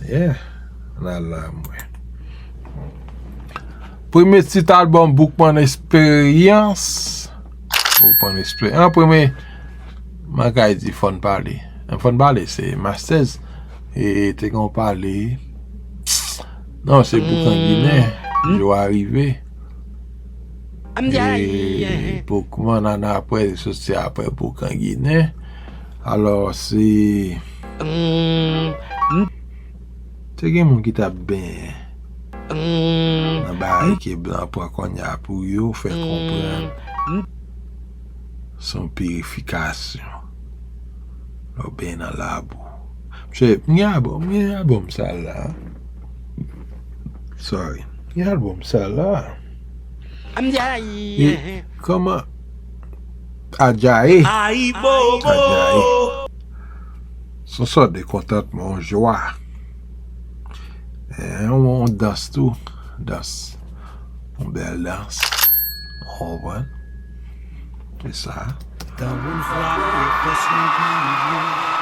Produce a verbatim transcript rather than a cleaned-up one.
Yeah, nan la mwen. Premye tit albòm Boukman Esperyans. Boukman Esperyans. An premye, mwen ka di Fòn Pale. An Fòn Pale, se Masters. E te gon pale. Non, se Boukan Ginen. Jou a rive. E Boukman nan apre, soti apre Boukan Ginen. Alò, se te gen moun ki t ap benyen nan bagay ke blan pran kounye a pou yo fè konprann se yon pirifikasyon. Lè w benyen nan labou. Msye, m gen albòm, m gen albòm sa la. Sorry. M gen albòm sa la. E kòman Adjaye. Adjaye. Se yon sòt de kontantman, yon jwa. E, yon, yon dans tou. Dans. Yon bèl dans. Ou konprann? Se sa. Tanboun frape, fòs nan pye.